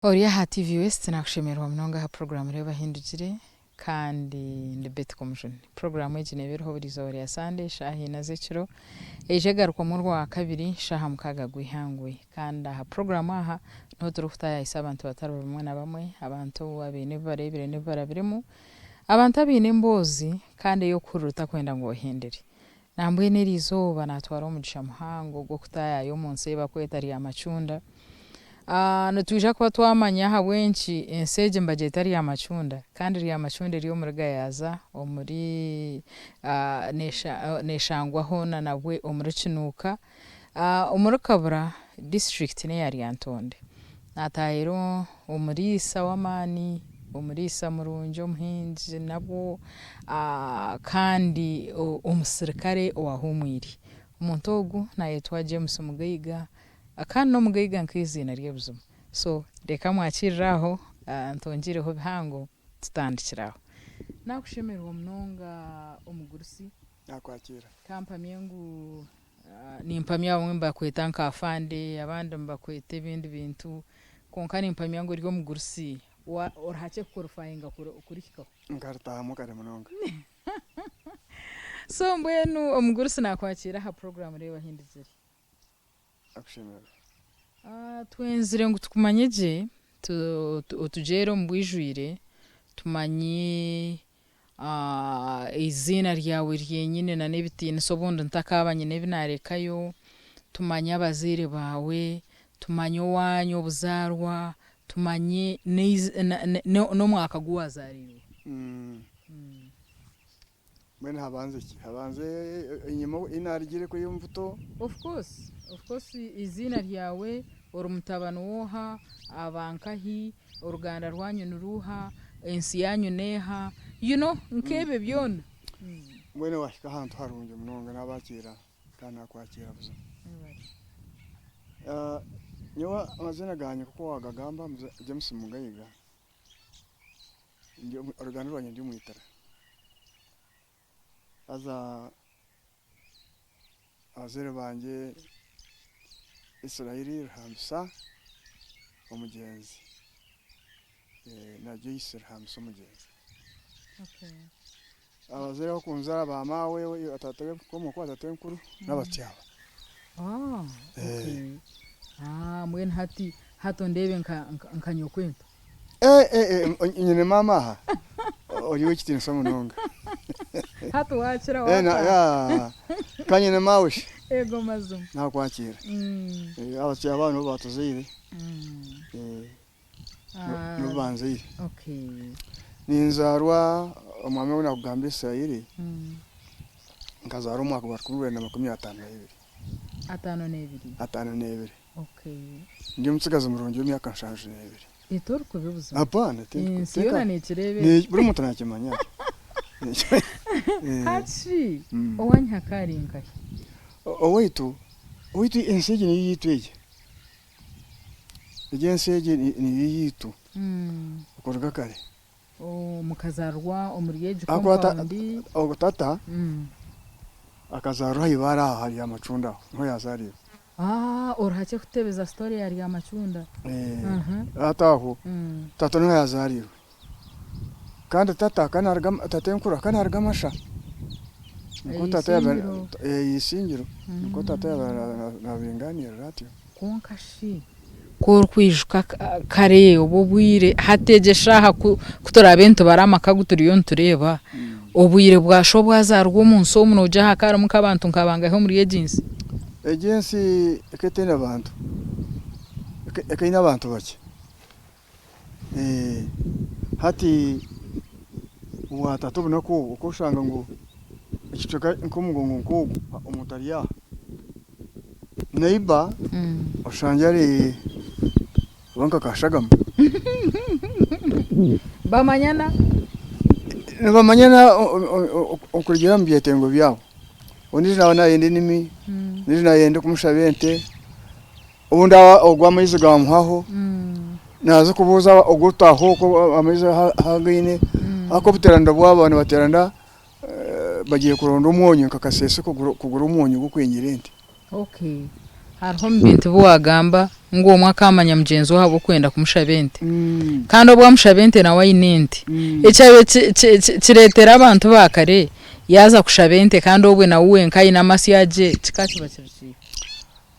Ori aha TV West nakushemererwa munonga aha puroguraamu Reeba Hindugire kandi ndi Betty Komujuni. Puroguraamu egi neeba eriho buri izooba rya Sande eshaaha ina z'ekiro eija egarukwamu orwakabiri shaaha mukaaga gw'eihangwe. Kandi aha puroguraamu aha niho turikutaayaayisa abantu batari bamwe na bamwe, abantu abaine ebi bareebire n'ebi barabiremu, abantu abaine emboozi kandi ey'okuhurira otakwenda ngu ohendere. Nambwenu eri izooba naatwara omugisha muhango gw'okutaayaaya omu nsi ei barikweta Ryamacunda. Nitwija kuba twamanya ahabw'enki ensi egi nibagyeta Ryamacunda kandi Ryamacunda eri omuri Gayaza omuri neeshangwa hoona nabwe omuri Kinuuka omuri Kabura disiturikiti n'eya Lyantonde. Naataahira omuriisa w'amaani, omuriisa murungi omuhingi nabwo kandi omusirikare owahuumwire. Omuntu ogu naayetwa James Mugaiga kandi n'omugaiga nk'eiziina rye buzima. So reka mwakirire aho ntongyireho bihango tutandikire aho. Naakushemererwa munonga omugurusi. Naakwakiira. Ka mpamye ngu Nimpamya abamwe nibakweta nka afande abandi nibakweta ebindi bintu kwonka nimpamya ngu ori omugurusi orihakye kukorifayinga kurihikaho. Nkaritahamu kare munonga. So mbwenu omugurusi nakwakiira aha puroguramu Reeba Ahindizire. Akushemererwa. Twenzire ngu tukumanye gye, otugyeere omu bwijwire, tumanye eiziina ryawe ryenyine na n'ebitiinisa obundi ntakaaba nyine ebi naarekayo, tumanye abazaire baawe, tumanye owaanyu obuzaarwa, tumanye n'omwaka gu waazaariirwe. Mbwenu habanze ki? Habanze enyima ei naarugire kwiha omu buto? Of course, of course eiziina ryawe, ori mutabani w'oha, aba nkahi, oruganda rwanyu ni ruuha, ensi yaanyu n'eha, you know nk'ebyo byona. Mbwenu waahika ahantu harungi munonga naabakiira kandi naakwakiira buzima. Nyowe amaziina gangye nk'oku waagagamba James Mugaiga. Oruganda rwangye ndi Omwitara. Haza abazaire bangye Israel Ruhambisa Omugyenzi na Joyce Ruhambisa Omugyenzi. Abazaire abakunzaara ba maawe, tatenkuru tatenkuru n'abatyaba. Mbwenu hati hati ondeebe nka nyokwento. Nyine maama aha ori ow'ekitiinisa munonga. Hati waakira waataaha. Ka nyine maawe shi. Eego mazima. Naakwakiira. Abatyaba aba nibo baatuzaire. Nibo banzaire. Ninzaarwa omwami ou naakugamba Israeli, nkazaarwa omwaka gwa rukumi rwenda makumi ataano n'ebiri. Ataano n'ebiri? Ataano n'ebiri. Ndi omutsigazi murungi w'emyaka nshanju n'ebiri. Torikubi buzima. Apaana, Ensi yoona neekireeba ekyo. Buri muntu naakimanya ekyo. Hati shi owaanyu hakaari nkahi? Owaitu, owaitu ensi egi niyo yaitu egi. Egi ensi egi niyo yaitu okuruga kare. Mukazaarwa omuri egi Ahakuba compound. Ogu tata akazaarwa aha ibaare aha ahari Amacunda aho niho yaazaariirwe. Orihakye kutebeza story ya Ryamacunda. Hati aho tata niho yaazaariirwe. Kandi tata akaba naaruga, tatenkuru akaba naaruga Masha. Nikwo tata yaabaire Isingiro. Isingiro nikwo tata yaabaire naabingaaniirira atyo. Kwonka shi ku orikwijuka kare obwo obwire hati egi eshaaha ku turaabe nitubara amaka agu turiyo nitureeba, obwire bwa sho obwazaarwa omu nsi omu noogira hakaba harimu nk'abantu nka bangahi omuri egi nsi? Egi ensi eka etaine bantu, eka eine abantu bakye. Hati obwa tata obunaku obu okashanga ngu ekicweka nk'omugongo nk'ogu omuntu ari aha, neighbour oshangye ari oba nka kashagama. Bamanyana? Nibamanyana okurugiirira omu byetengo byabo. Ondiijo naaba nayenda enimi, ondiijo nayenda kumushaba ente. Obundi ogu amaizi gaamuhwaho, naaza kubuuza ogu otaaha okwo amaizi ahu againe, ahakuba obuteeraniiro bwabo nibateerana bagiire kuronda omwonyo nka Kasese kugura omwonyo gw'okwengyera ente. Okay. Hariho omu bintu bi waagamba ngu omwe akaamanya mugyenzi we ahabw'okwenda kumushaba ente kandi obu amushaba ente nawe aine ente. Ekyabaire kireetera abantu ba kare yaaza kushaba ente kandi obwe nawe wenka aine amasyo agye kikaba kiba kiri kiiha?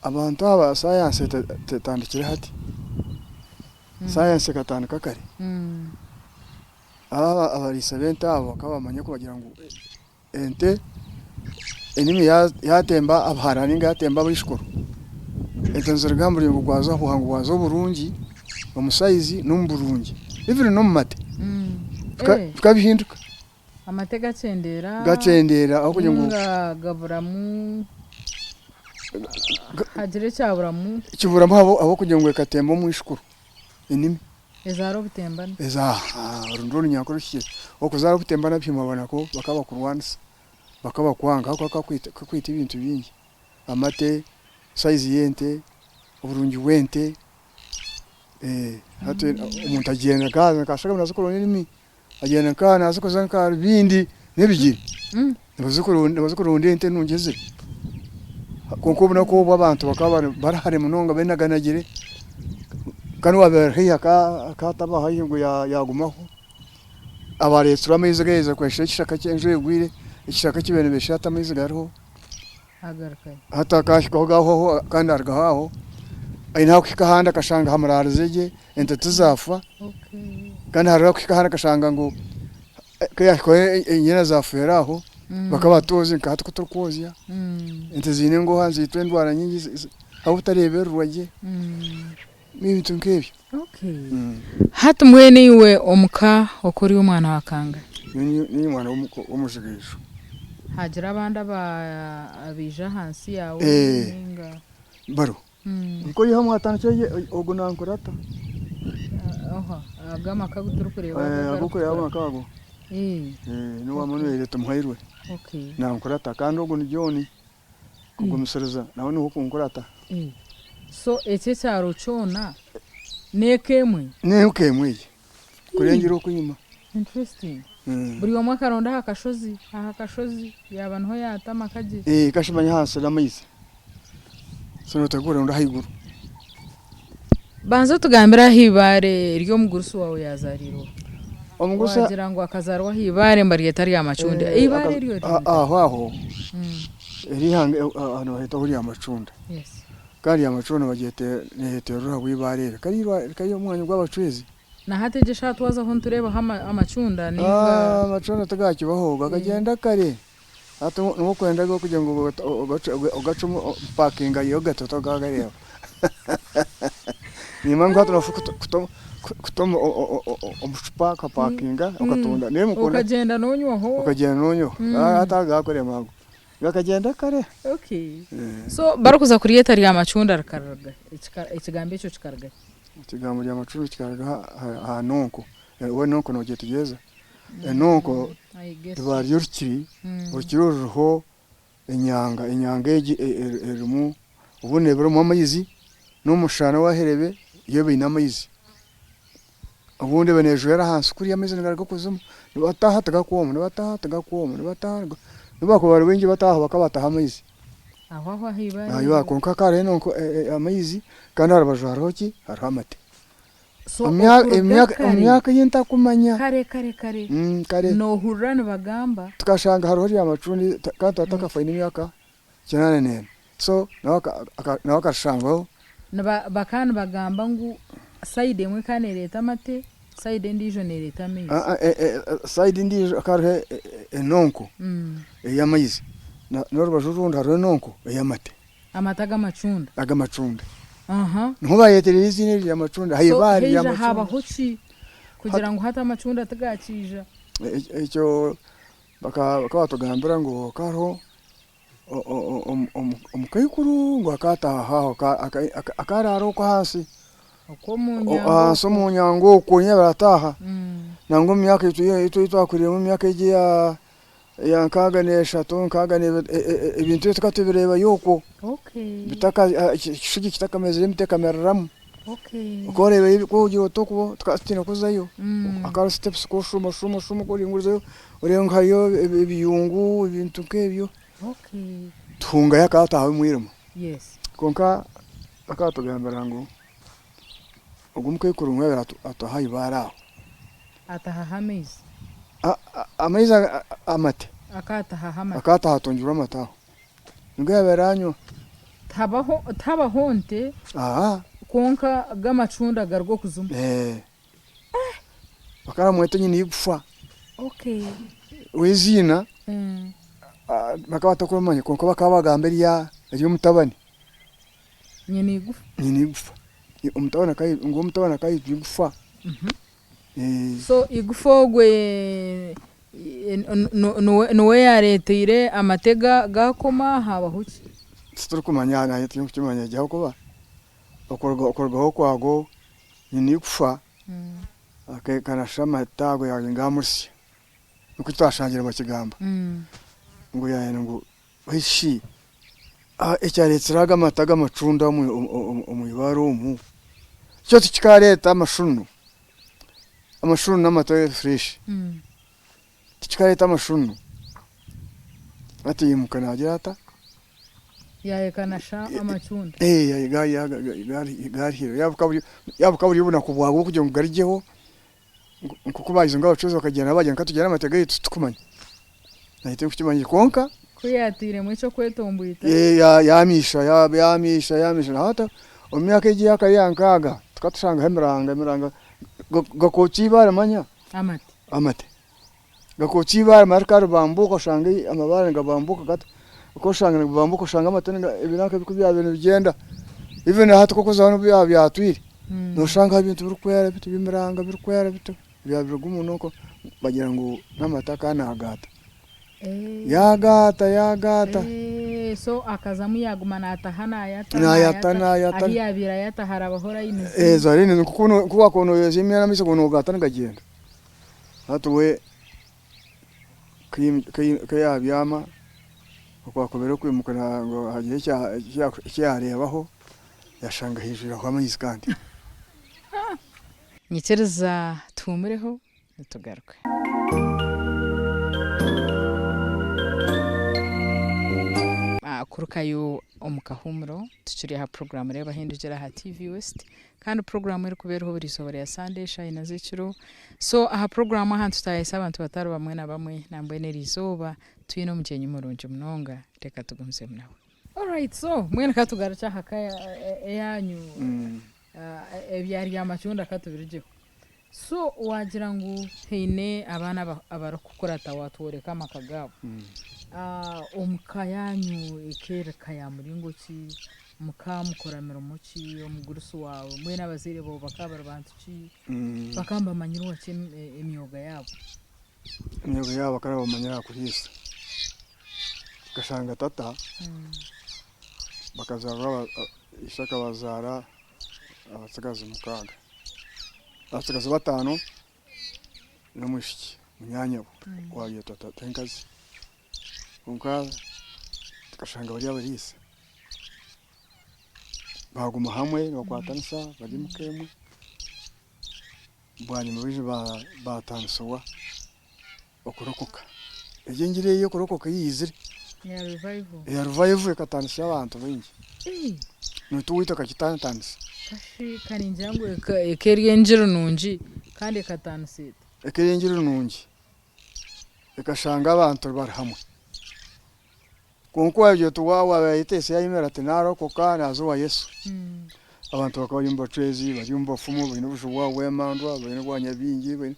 Abantu aba sayansi tetandikire hati, sayansi ekatandika kare. Aba abariisa b'ente abo bakaba bamanya ku bagira ngu Ente enimi yatemba abahara ninga yatemba abaijukuru, ente niziruga aha muringo gwazo aha buhango bwazo oburungi, omu sayizi n'omu burungi even n'omu mate bikaba bihinduka. Amate gakyendeera. Gakyendeera ahabw'okugira ngu. Ninga gaburamu, hagira ekyaburamu. Kiburamu ahabw'okugira ngu ekatemba omwijukuru enimi. Ezaara obutembane. Oru nirwo runyankore oruhikire. Okuzaara obutembane abahima nako bakaba bakurwanisa, bakaba bakwanga ahabw'okuba kakaba kakwita ebintu bingi, amate, sayizi y'ente, oburungi bw'ente, hati omuntu agyenda nka ashagama naaza kuronda enimi, agyenda nka naaza kuza nka Rubindi n'ebigyere, nibaza kuronda ente nungi eziri. Kwonka obunaku obu abantu bakaba bari hare munonga benaganagire, kandi owaabaire ari haihi akaba ataba haihi ngu yaagumaho, abaaretsirwe amaizi gaaheza kweshusha ekishaka enjura egwire, ekishaka eki baabaire nibeeshusha hati amaizi gariho, hati akahikaho gaahwaho kandi arugaho aho, aine ahu kuhika ahandi akashanga hamuraarize gye, ente tizaafa, kandi hariho ahu kuhika ahandi akashanga ngu Ku yaahikaho enyana zaafeera aho, bakaba batwozya nka hati oku turikwozya. Ente ziine engoha niziitwa endwara nyingi ahabw'obutareebererwa gye n'ebintu nk'ebyo. Hati mbwenu iwe omu ka oku ori omwana wa kangahi? Nyowe ni omwana w'omujigaijo. Haagira abandi abaija ahansi yaawe ninga? Bariho. Nkoiha mwatandikire ogu nankurata. Oha ago amaka agu turikureeba ago Agokureba amaka ago niwe Manuel Tumuhairwe nankurata kandi ogu ni John Kugumisiriza nawe niwe okunkurata. So eki ekyaro kyona n'eka emwe? N'eka emwe egi kurengyera oku enyima. Interesting. Buri omwe akaronda aha kashozi aha kashozi yaaba niho yaata amaka gye. Kasha manya ahansi n'amaizi. So noteekwa kuronda ahaiguru. Banza otugambire aha ibaare eri omugurusi waawe yaazaariirweho. Omugurusi. Waagira ngu akazaarwa aha ibaare nibaryeta rya Macunda. Eibaare eryo riri nkahi? Aho aho eri ihanga aha nibaheeta ho rya Macunda. Kandi rya Macunda nibaryeta ahabw'eibaare eryo. Kari omwanya gw'abacwezi. Na hati egyo eshaaha twazaho nitureebaho amacunda ninga. Amacunda tigakibaho gakagyenda kare. Hati nobu okwenda kugira ngu ogacwe opakinga yogati togagareeba. Nimanya ngu hati nofa kuta omu bucupa okapakinga okatunda. Okagyenda nonywaho. Okagyenda nonywaho. Hati ago gakurema ago. Gakagyenda kare. Okay. So barikuza kuryeta rya macunda rikaruga hi? Ekigambo ekyo kikaruga hi? Ekigambo rya macunda kikaruga aha nonko. Iwe enonko nogyetegyereza? Enonko riba riri orukiri, orukiri oru ruriho enyanga, enyanga egi erimu obundi neeba erimu amaizi n'omushana waherebe yo eba eine amaizi. Obundi eba neejwera ahansi kuriya amaizi nigaruga okuzimu, nibataha tigakwoma, nibataha tigakwoma, nibataha nobu baakuba bari baingi bataaha bakaba bataha amaizi. Aho aho aha ibaare. Kwonka hakaba hariho enonko amaizi kandi aha rubaju hariho ki? Hariho amate. So okuruga Omu kare, myaka ei ntakumanya. kare kare kare, Kare. noohurira nibagamba. Tukashanga hariho rya macundi kandi tata akafa aine emyaka kinaana n'ena. So nawe nawe akashangaho. Bakaba nibagamba ngu sayidi emwe ekaba nereeta amate, sayidi endiijo nereeta amaizi. Sayidi endiijo hakaba hariho enonko ey'amaizi n'orubaju orundi hariho enonko ey'amate. Amate ag'amacunda. Ag'amacunda. Niho bayetereire eiziina eryo ry'amacunda, aha So ibaare haija ry'amacunda. habaho ki kugira ngu hati amacunda tigakiija? Ekyo bakaba batugambira ngu hakaba hariho Omukaikuru ngu akataaha aho akaraara okwo ahansi, ahansi omu nyanga okwo niyo yaabaire ataaha nangwa omu myaka ei twakuriiremu omu myaka egi eya nkaaga n'eshatu nkaaga n'ebiri ebintu ebyo tukaba tubireebayo okwo ekishugi kitakamezire emiti ekamereramu. Ku oreeba ku ogira oti okwo tukaba tutiina kuzayo hakaba hariho sitepusi ku oshuuma oshuuma oshuuma ku oringurizayo oreeba ngu hariyo ebiyungu ebintu nk'ebyo. Tuhungayo akaba ataaha omu mwirima. Kwonka. Bakatugambira ngu ogu omukaikuru ngu yabaire ataha aha ibaare aho. Atahaho amaizi? Amaizi amate. Akatahaho amate. Akataha atungirwe amate aho. Nigo yabaire anywa. Tihabaho tihabaho nte kwonka g'amacunda garuga okuzimu. Bakaramweta nyina igufa. W'eiziina bakaba batakurimanya kwonka bakaba bagamba ery'omutabani. Nyina igufa. Nyina igufa. Omutabani ngu omutabani akaba ayetwa igufa. So igufa ogwe niwe yareteire amate gakoma habaho ki? Titurikumanya naanye tindikukimanya gye ahabw'okuba okurugaho kwago nyina igufa akanasha amate ago yaagira ngu amurisya nikwo twashangire bakigamba ngu yaagira ngu Baitu shi ekyareetsire ago amata g'amacunda omu ibaare omu, kyo tikikaareeta amashunu? Amashunu n'amata fureshi, tikikaareeta amashunu? Hati yaimuka naagira ata? Yaayekanasha amacunda. Gaarihire. Yaaba bukaba buri obunaku bwago bw'okugira ngu garugyeho, Nk'oku baagize ngu abacwezi bakagyenda nabo baagira ngu ka tugyende n'amate gaitu titukumanya. Naanye tindikukimanya kwonka. Ku yaatairemu eky'okwetomboita. Yaamiisha, yaamiisha, yaamiisha. Na hati omu myaka egi eya kare eya nkaaga tukaba tushangaho emiranga, emiranga gakookya eibaare manya. Amate. Amate. Gakookya eibaare manya rikaba ribambuuka oshanga amabaare nigabambuuka gati, oshanga nigabambuuka oshanga amate ebinanka ku byabaire nibigyenda. Even na hati ku orikuzaho n'obu byaba byatwire, Noshanga ebintu birikwera biti by'emiranga birikwera bityo byabirugwa omu nko bagira ngu n'amata akaba nagaata. Yagaata yagaata. So akazamu yaguma nataha nayata nayata nayata. Ahu yabaire ayata harabaho layini zimwe. Za layini nkoku wakuba noyozya emyenda amaizi ago nogaata nigagyenda. Hati we ku yabyama okwakubire okwimuka ngu hagire eki yareebaho Yashanga haijwire amaizi kandi. Nyikiriza tuhuumureho nitugaruka. Kurukayo omu kahuumuro tukiri aha puroguraamu Reeba Hindukira aha TV West kandi puroguraamu erikuba eriho buri izooba rya Sande eshaaha ina z'ekiro. So aha puroguraamu aha nitutaayayisa abantu batari bamwe na bamwe nambwenu eriizooba twine omugyenyi murungi munonga reka tugumizemu nawe. Alright so mbwenu katugarukye aha ka eyanyu ebya Ryamacunda katubirugyeho. So wagira ngu haine abaana abarikukurata watworeka amaka gaabo. Omuka yanyu eka eri ka ya muringo ki? Muka mukora mirimo ki? Omugurusi waawe mbwenu abazaire baawe bakaba bari bantu ki? Bakaba nibamanyirwa ki emyoga yaabo? Emyoga yaabo bakaba nibamanyira aha kuriisa. Okashanga tata bakazaarwa ishe akabazaara abatsigazi mukaaga, abatsigazi bataano n'omwishiki munyaanyabo owaabaire tata enkazi. Kwonka tukashanga bari abariisa, baaguma hamwe nibakwatanisa bari omuka emwe, bwanyima baija baatandisibwa. Okurokoka. Egyo engiri ey'okurokoka ei yaizire, Eya revival. eya revival ekatandisa abantu baingi. Naitwe owaitu akagitanditanisa. Kashi ka ningira ngu eka eri engiri nungi kandi ekatandisa eta? Eka eri engiri nungi, ekashanga abantu bari hamwe. Kwonka wagira oti waaba waayeteize yaayemerera ati naarokoka naaza owa Yesu, abantu bakaba bari omu bacwezi, bari omu bafumu, baine obuju bwabo bw'emandwa, baine obwa nyabingi, baine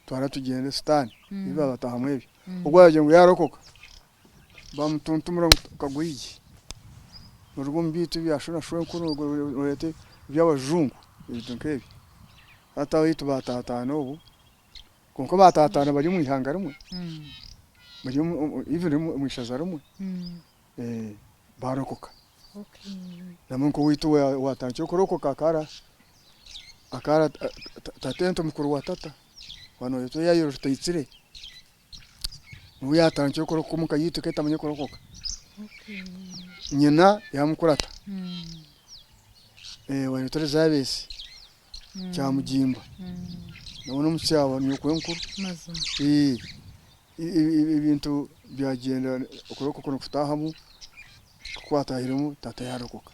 twara tugyende sitaane nibo baabataahamu ebyo. Ogwo yaagira ngu yaarokoka, baamutuntumura ngu kagoyigye, noruga omu biitu ebya sho na shwenkuru oreete eby'abajungu ebintu nk'ebyo. Hati abaitu baataataana obu. Kwonka baataataana bari omu ihanga rimwe, bari even omu ishaza rimwe, baarokoka. Nambwenu nk'owaitu owaatandikire kurokoka akaba akaba tatente mukuru wa tata, owa nooyetwa Yairo Rutayitsire, niwe yaatandikire kurokoka omuka yaitu ekaba etamanyire kurokoka. Nyina yaamukurata, owaayetwa Elizaabeesi. Kyamugimba nawe n'omukyaba nyoko enkuru ebintu byagyenda okurokoka nikutaahamu ku kwatahiremu taata yarokoka.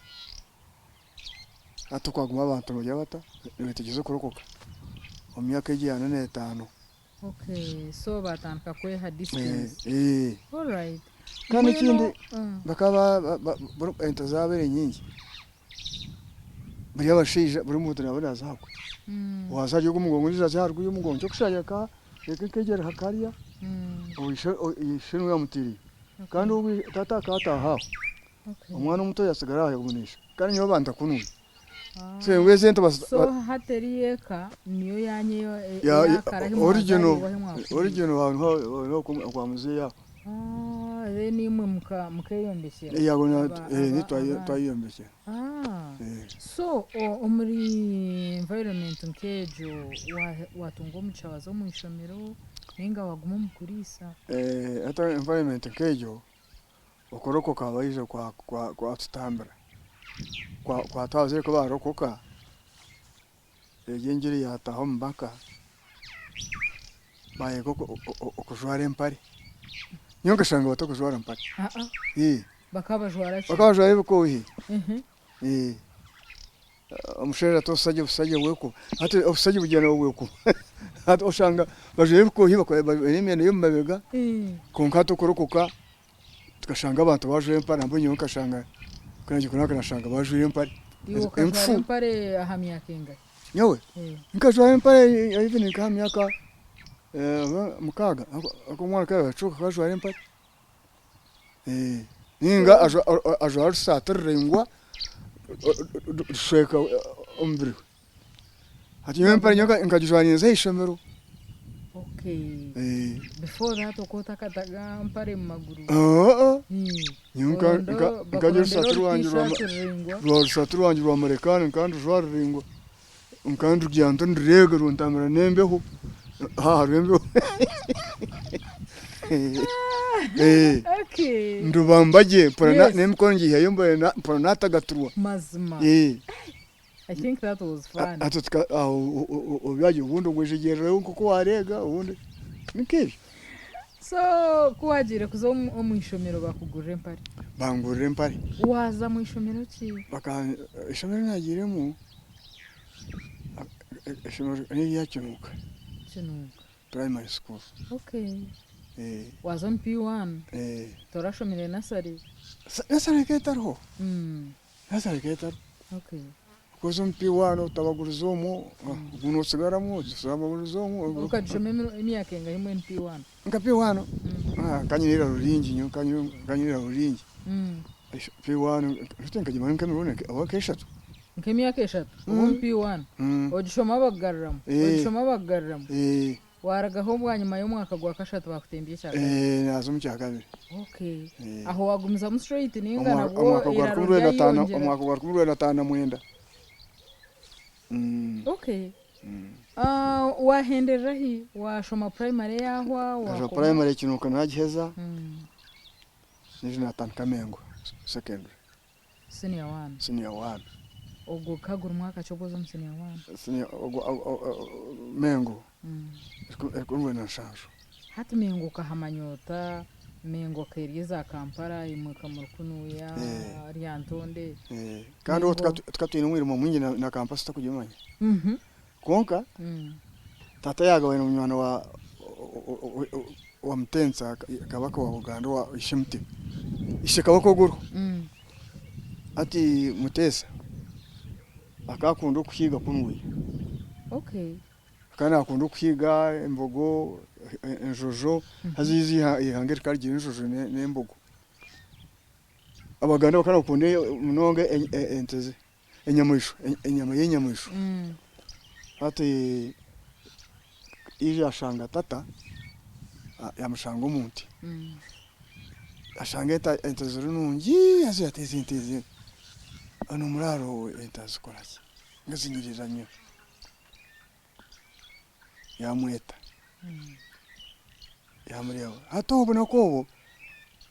Hati okwaguma abantu nibagira bata, nibeetegyereza okurokoka omu myaka egi ana n'etaano. Okay, so baatandika kweha distance. Eh, Alright. Kandi Mbwenu, ekindi bakaba ente zaabaire nyingi, buri abashaija buri muntu naaba naaza ahakwe. Waaza ahari ogu omugongo ondiijo aze ahari guriya omugongo nikyo orikushanga nka eka nk'egi eri hariya, ishe niwe yaamutiireyo. Kandi ogu taata akaba ataaha aho. Omwana omuto yatsigara aha yaguma naishe. Kandi nyowe bantakunwe. So ngu ezi ente bas- So ba- hati eri eka niyo yanyu eyo e- ya- eyakara ahi original mwazarirwa ahi mwakuriire. original aho niho niho kwa muzeeyi aho. Ah, then imwe muka mukeyombekyera. Yago na Aba- eh ni aba- abaana. twayombekera. Ah. Eh. So o- omuri environment nk'egyo wa- watunga omugisha waza omu ishomero ninga waguma omu kuriisa? Eh hati environment nk'egyo Okurokoka abaija kwatutambira, kwatwaza ku barokoka, egyo engiri yataaha omu maka, bayega okujwara empare. Nyowe nkashanga batarikujwara mpare. Bakaba bajwara ki? Bakaba bajwara ebikoohe. Omushaija ati obusajja obusajja bwekuba hati obusajja bugyenda bwekuba hati oshanga bajwaire ebikoohi baine emyenda y'omu mabega kwonka hati okurokoka tukashanga abantu bajwaire empare nambwenu nyowe nkashanga ku nagiire kunanka nashanga bajwaire empare Iwe okajwara empare aha myaka engahi? Nyowe nkajwara empare even nk'aha myaka mukaaga ahabw'okuba omwana ku yaabaire acuuka akaba ajwara empare. Ninga ajwara orusaati ruraingwa rushweka omubiri gwe. Hati nyowe empare nyowe nkagijwara ninza aha ishomero. Okay. Before that okaba otakataga mpare mu maguru? Nyowe nkagira orusaati rwangye orusaati rwangye rwa marekani nkaba ndujwara ruraingwa. Nkaba ndugira nti ndureega runtambira n'embeho, haaha hariho embeho Okay. ndubamba gye mpurira Yes. n'emikono ngiihayo mpurira mpurira naatagatirwa. Mazima. I think that was fun. Hati tuka aho obyagye obundi ogwejegyererayo nk'oku waareega obundi nik'ebyo. So ku waagiire kuza omu omu ishomero bakugurira empare? Bangurira empare. Waaza mu ishomero ki? Baka ishomero eri naagiiremu Ishomero n'erya Kinuuka. Kinuuka. Primary school. Okay. Waaza omu P1? Torashomire nursery? Nursery ekaba etariho. Nursery ekaba etariho. Okay. Ku orikuza omu P1 otabaguriza omwo, ogu nootsigaramu, otabaguriza omwo. Okagishoma emyaka engahi mbwenu P1? Nka P1? Nkaba nyine eiraro ringi nyowe, nkaba nyine eiraro ringi. P1 nkagimarayo nk'emirundi oba nk'eshatu. Nk'emyaka eshatu oba omu P1 ogishoma bakugaruramu, ogishoma bakugaruramu, waarugaho bwanyima y'omwaka gwa kashatu bakutembya ekya kabiri. Naaza omu kya kabiri. Okay. Aho waagumizamu straight ninga nabwo eiraro ryayeyongyera? Omwaka gwa rukumi rwenda ataano na mwenda. Okay. Waahenderera hi? Waashoma primary yaahwa? Naashoma primary Kinuuka naagiheza, naija naatandika Mengo secondary. Senior one. Senior one. Ogwo ka guri mwaka ki ogu oza omu senior one? Senior ogwo Mengo erikumi rwenda na nshanju. Hati Mengo okahamanya ota? Mengo eka eri eza Kampala imwe eka muri kunuya Lyantonde. Kandi obwo tukaba twine omwirima mwingi na Kampala tutarikugimanya. Kwonka tata yaagaba munywani wa Mutensa kabaka wa Buganda owa Ishe-Mutebi, Ishe kabaka ogwo oriho. Hati Muteesa akaba akunda okuhiiga kunuya. Akaba nakunda okuhiiga embogo, enjojo, haza eijo eihanga rikaba rigira enjojo n'embogo. Abaganda bakaba nibakunda munonga ente ze. Enyamaishwa, enyama y'enyamaishwa. Hati yaija ashanga tata, yamushanga omu nte. Ashanga ente ziri nungi haza ati ezi ente ezi, onu omuraaro ente azikora ki? Nga zinyirira nyo. Yamweta, yamureeba. Hati obunaku obwo,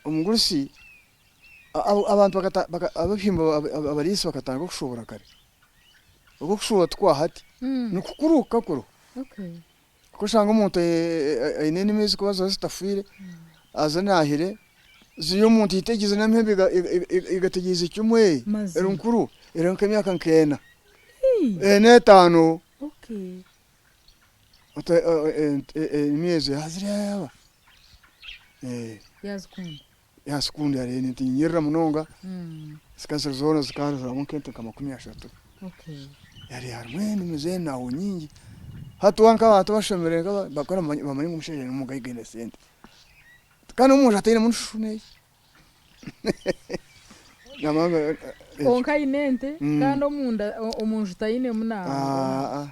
omugurusi Abantu ab'ebihimba abariisa bakatandika okushuubura kare. Okwo okushuubura ti kwa hati, nikukuru kukakuru. Ku oshanga omuntu aine enimi ezirikuba ziba zitafiire, azinaahire, ziri omuntu aitegiize n'amahembe gaitegyize kimwe, eri nkuru, eri nk'emyaka nk'ena. N'etaano. Enimi ezo yaazireeba. Yaazikunda yareeba ente niinyirira munonga. Zikaba ziri zoona zikaba zirimu nk'ente nka 30. Yareeba harimu enimi z'enahu nyingi. Hati waaba nk'abantu abashomire bakaba nibamanya ngu omushaija n'omugaiga aine sente. Kandi omwojo atainemu nshushu n'egi. Kwonka aine ente kandi omunda omunju tainemu nangwa.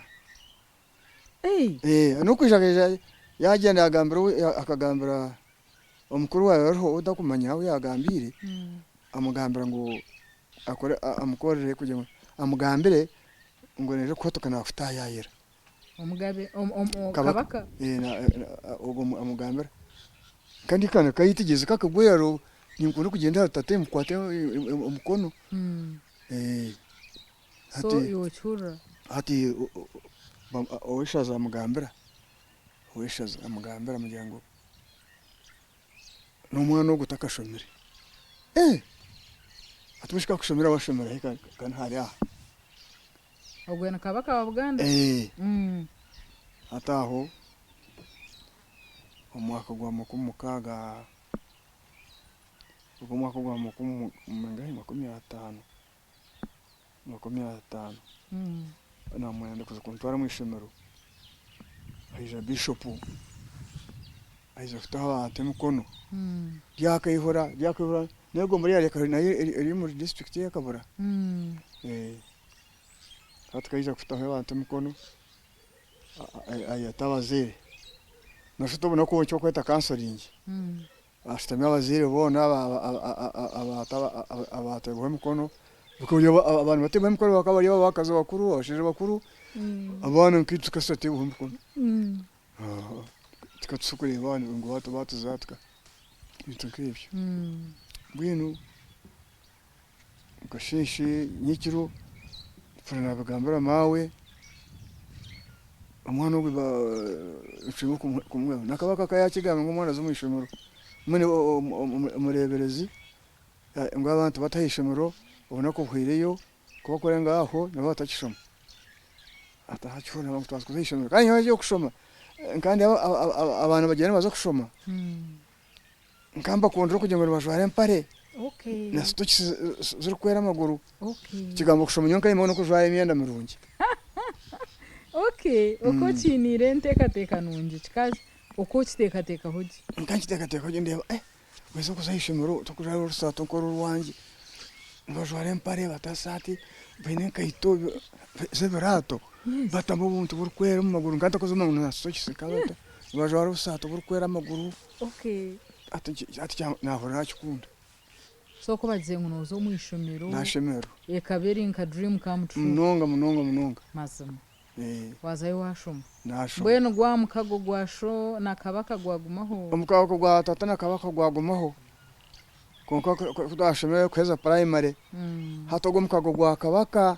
N'okwija akaija yaagyenda yaagambira akagambira omukuru waawe oriho ou otakumanya ou yaagambiire, amugambira ngu akore amukorere kugira ngu amugambire ngu naija kuhotoka naakutaayaayira. Omugabe, kabaka? Ogwo amugambira. Kandi kana kayetegyereza kakagwera ninkunda kugyenda ahari tata mukwate omukono. So iwe okihurira? Hati ow'eishaza amugambira, ow'eishaza amugambira amugira ngu n'omwana ogu takashomire. Hati mbwenu shi kakushomire washomera hi kandi hari aha? Ogwe ni Kabaka wa Buganda? Ee. Hati aho omu mwaka gwa 60, ogwo omwaka gwa makumi 50, 50 namwenda kuza kuntwara omu ishomero, haija bishopu aija kutaho abantu emikono, ryakaihura, ryakaihura, n'egombolola ya nayo eri omuri disiturikiti ey'e Kabura. Hati kaija kutaho abantu emikono ayeta abazaire, noshusha oti obunaku obu nikyo barikweta counselling, ashutamya abazaire boona abateebwaho emikono, abantu bateebwaho emikono bakaba bari abakazi bakuru, abashaija bakuru, abaana nkaitwe tukaba tutateebwaho emikono. Tukaba tuza kureeba ngu batuza ebintu nk'ebyo. Mbwenu Mukasheeshe nyekiro mpurira nabigambira maawe, omwana ogu ncwiremu kumwihaho. Na kabaka akaba yakigamba ngu omwana aze omu ishomero, mbwenu omureeberezi ngu abantu bate aha ishomero obunaku buhwireyo ku barikurenga aho nibaba batakishoma. Atakihurira ngu twaza kuza aha ishomero kandi nyowe eby'okushoma kandi abaana bagyenda nibaza kushoma. Nkaba mbakundira okugira ngu nibajwara empare na sitokisi zirikwera amaguru. Ekigambo kushoma nyowe nkayimbaho n'okujwara emyenda mirungi. Okay, oku okiiniire enteekateeka nungi kika oku okiteekateekaho gye. Nkaba nkiteekateekaho gye ndeeba eh waheza kuza aha ishomero torikujwara orusaato nk'oru orwangye, nibajwara empare bata saati baine enkaito z'ebiraato batamu obuntu burikwera omu maguru nkaba ntarikuza omu maguru na sitokisi nkaba nibajwara obusaato burikwera amaguru. Okay. Hati hati nahurira nakikunda. So ku bagizire ngu noza omu ishomero. Nashemererwa. Ekaba eri nka dream come true. Munonga munonga munonga. Mazima. Wazayo washoma. Nashoma. Mbwenu gwa mukago gwa sho na kabaka gwagumaho? Omukago gwa tata na kabaka gwagumaho. Kwonka ku twashomire kuheza primary, hati ogwo omukago gwa kabaka,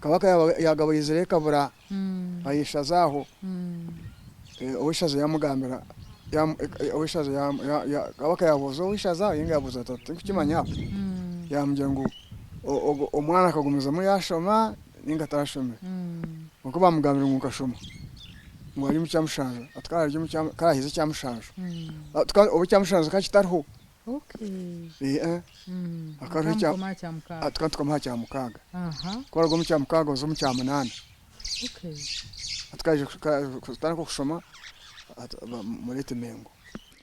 Kabaka yaagaba aizire Kabura aha ishaza aho, ow'eishaza yaamugambira, ow'eishaza kabaka yaabuuza ow'eishaza nainga yaabuuza tata tindikukimanya, yaamugira ngu omwana akagumizamu yaashoma nainga tarashomire. Kwonka baamugambira ngu nkashoma, ngu ari omu kyamushanju, ati ku araaheze ekyamushanju, obu ekyamushanju kikaba kitariho. Tukaba nitukomaho aha kyamukaaga. Ku waruga omu kyamukaaga oza omu kyamunaana. Kutandika kushoma mureete Mengo.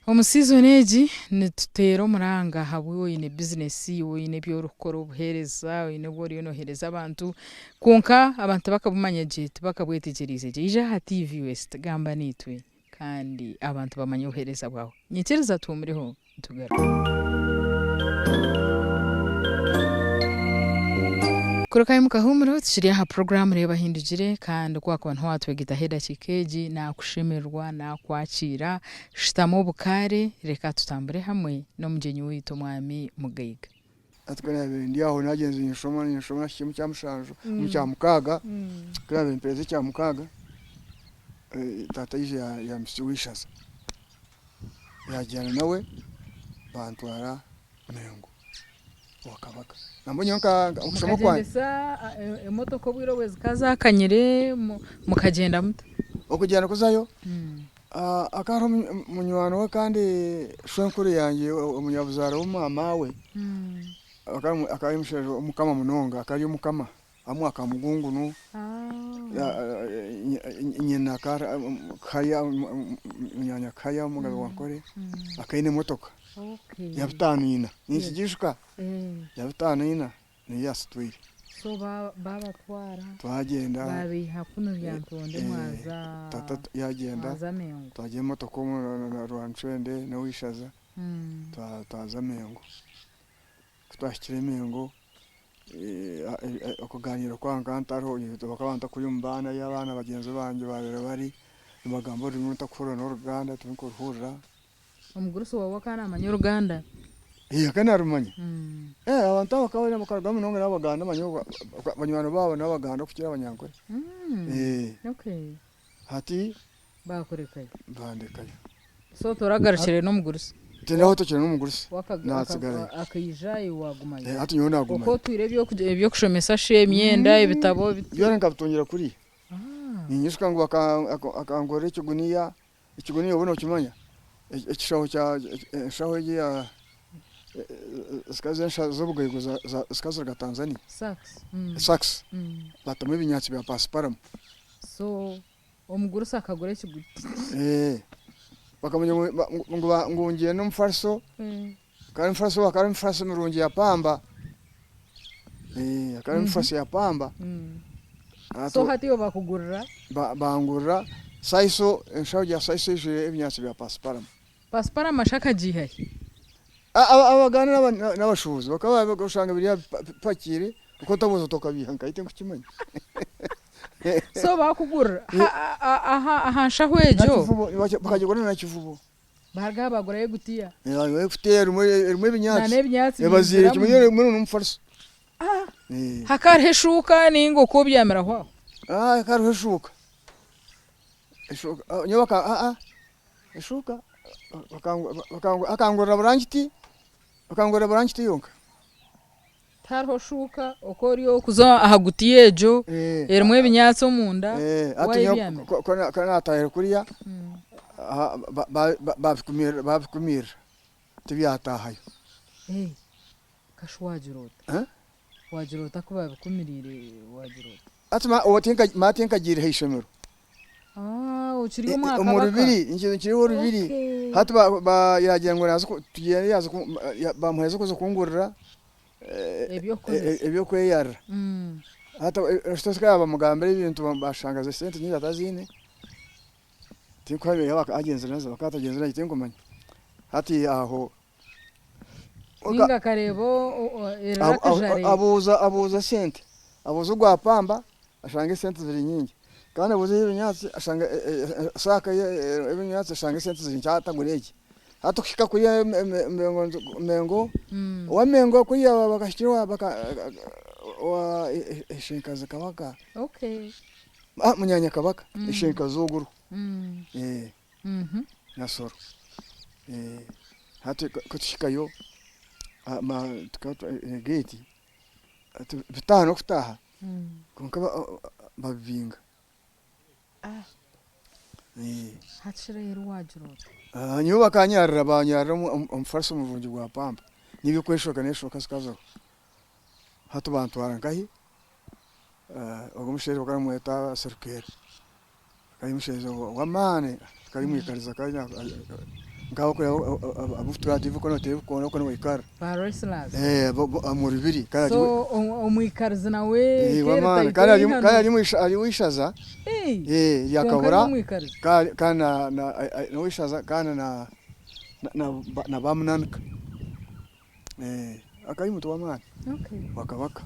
Omu season egi nituteera omuranga ahabw'iwe oine bizinesi, iwe oine ebi orikukora obuheereza, oine obu oriyo nooheereza abantu kwonka abantu tibakabumanya gye, tibakabwetegyereize gye. Ija aha TV West gamba naitwe. Kandi abantu bamanye obuheereza bwawe. Nyikiriza tuhumureho tugaruke. Kuruka omu kahuumuro tukiri aha puroguraamu Reeba Hindugire kandi ku waakuba niho waatwegetaho edakiika egi naakushemererwa naakwakiira. Shutama obukaare reka tutambure hamwe n'omugyenyi waitu Omwami Mugaiga. Hati ku naabaire ndi aho naagyenzire ninshoma ninshoma nahikire omu kyamushanju omu kyamukaaga, ku naabaire mperize ekyamukaaga, taata yaija yampitsya ow'eishaza, yaagyenda nawe bantwara Mengo. Owa Kabaka. Nambwenu nyowe nka okushoma kwangye. Mukagyendesa emotoka obwire obwe zikaba zakanyire mukagyenda muta? Okugyenda kuzayo, hakaba hariho munywani we kandi shwenkuru yangye omunyabuzaare w'maama we, akaba ari omushaija w'omukama munonga, akaba ari omukama. Amwe aka Mugungunu, nyina Kaya, munyaanya Kaya omugabe wa Nkore akaba aine emotoka ya bitaano ina, ninkigiijuka ya bitaano ina niyo yaasitwire. Twagyenda tata yaagyenda twagira emotoka omu na Rwancwende n'oweishaza twaza Mengo. Ku twahikire Mengo okugaaniira kwabo nkaba ntariho, bakaba bantakuri omu baana ahi abaana bagyenzi bangye baabaire bari, nibagamba orurimi oru ntarikuhurira n'Oruganda tinkuruhurira. Omugurusi waawe akaba naamanya Oruganda? Akaba naarumanya. Abantu abo bakaba bakaruga munonga n'Abaganda manya banywani baabo n'Abaganda okukira Abanyankore. Hati. Baakurekayo. Bandekayo. So toragarukire n'omugurusi? Tindahotokire n'omugurusi, naatsigarayo. Akaija iwe waagumayo? Eh, hati nyowe naagumayo. Oku otwire eby'okushomesa shi, emyenda, ebitabo? Byona nkabitungira kuriya. Ninyijuka ngu akangurira ekiguniya, ekiguniya oba nookimanya? Ekishaho kya, enshaho egi eya, zikaba ziri enshaho z'obugaiga zikaba ziruga Tanzania. Sacks. Sacks. Batamu ebinyaatsi bya paasiparamu. So Omugurusi akagura ekiguti. Eh, bakamanya ngu ba- ngu- ngu ba- ngu ngyende omufariso kandi omufariso akaba ari emifariso mirungi ya pamba. Eh, akaba ari emifariso ya pamba. Hati So hati iwe bakugurira ba- bangurira saiso, enshaho ya saiso eijwire ebinyaatsi bya pasiparamu. Pasiparamu shi akagiiha hi? Abaganda n'abashuubuzi bakaba oshanga biri aha bipakiire oku otabuuza tokabiiha nkahi tinkukimanya. So baakugurira aha nshaho egyo? Bakagigura na Nakivubo. Baaruga aha baagurayo egutiya. Egutiya erimu ebinyaatsi. N'ebinyaatsi Ebaziire kimwe erimu n'omufariso. Hakaba hariho eshuuka nainga oku obyamire aho aho? Hakaba hariho eshuuka. Eshuuka nyowe Eshuuka akangurira burangiti, akangurira burangiti yonka. Tihariho shuuka oku ori okuza aha gutiya egyo erimu ebinyaatsi omunda wayebyamira. Ku naatahire kuriya baabikumirira tibyataahayo. Kashi waagira ota? Waagira ota ku baabikumiriire waagira ota? Hati tinkagiire aha ishomero. Ah, okiri omu Omu kabaka. rubiri, nkiri orubiri. Okay. Hati yagira ngu naaza tugyende yaaza bamuha kuza kungurira Eby'okukozesa. eby'okweyarira. Hati oshuta yaaba bamugambira ebintu bashanga esente nyingi ataziine. Tinkuhamya yaaba agyenzire nazo akaba atagyenzire nazo tinkumanya. Hati aho Ninga akareeba erira akajare. Abuuza abuuza esente, abuuza ogwa pamba ashanga esente ziri nyingi kandi abuuza ey'ebinyaatsi ashanga saaka y'ebinyaatsi ashanga esente ziri nkye atagura egi. Hati kuhika kuriya Mengo, owa Mengo kuriya bakahikire owa Ishenkazi Kabaka, Munyaanya Kabaka, Ishenkazi ogwo oriho. Nasoro. Hati ku tuhikayo geeti bitaano kutaaha kwonka babibinga. Hati reero waagira ota? Nyowe bakanyarira banyarira omufariso murungi gwa pamba n'eby'okweshweka n'eshuka zikazaho. Hati bantwara nkahi? Ogwo omushaija bakaba nibamweta Serukeera. Akaba ari omushaija w'amaani akaba ari omwikarizi nk'ahu orikureeba abu turikureeba oku nibateera ebikondo oku nibaikara. Ba wrestlers. Omu rubiri. So omwikarizi nawe w'amaani kandi ari ow'eishaza rya Kabura kandi n'ow'eishaza kandi na Bamunanika. Akaba ari omuntu w'amaani wa Kabaka.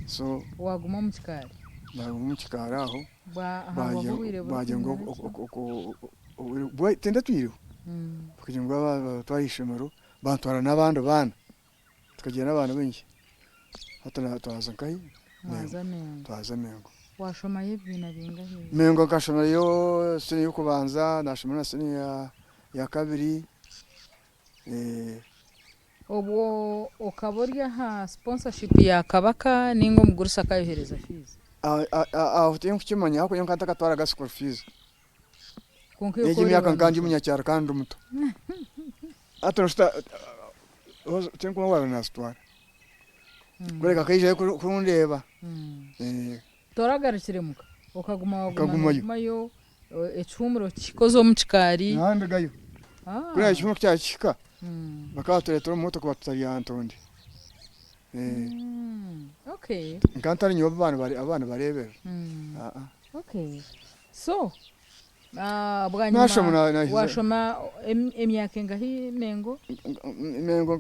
So Waguma omu kikaari? Naguma omu kikaari aho. Baagira ngu tindatwireho bakagira ngu babatware aha ishomero bantwara n'abandi baana tukagyenda n'abaana baingi hati twaza nkahi? Twaza Mengo. Washomayo ebibiina bingahi? Mengo nkashomayo siniya y'okubanza, nashomayo na siniya ya kabiri. Obwo okaba ori aha sponsorship ya Kabaka ninga omugurusi akayohereza fees? Aho tinkukimanya ahabw'okuba nyowe nkaba ntakatwaraga school fees. Kwonka iwe Egyo ku emyaka oreeba nkaba ndi noshoma. munyakyaro kandi ndi muto. Hati noshusha tinkumanya obu nazitwara. Kureka akaijayo kundeeba. Toragarukire muka okaguma waguma Nkagumayo. nogumayo ekihuumuro kihika oze omu kikaari? Nandigayo. Kuri ekihuumuro ku kyakihika bakaba batureetera omu motoka batuta Lyantonde. Okay. Nkaba ntari nyowe abu nibareeberera. Okay. So bwanyima Nashoma nahiza washoma emyaka engahi Mengo? Mengo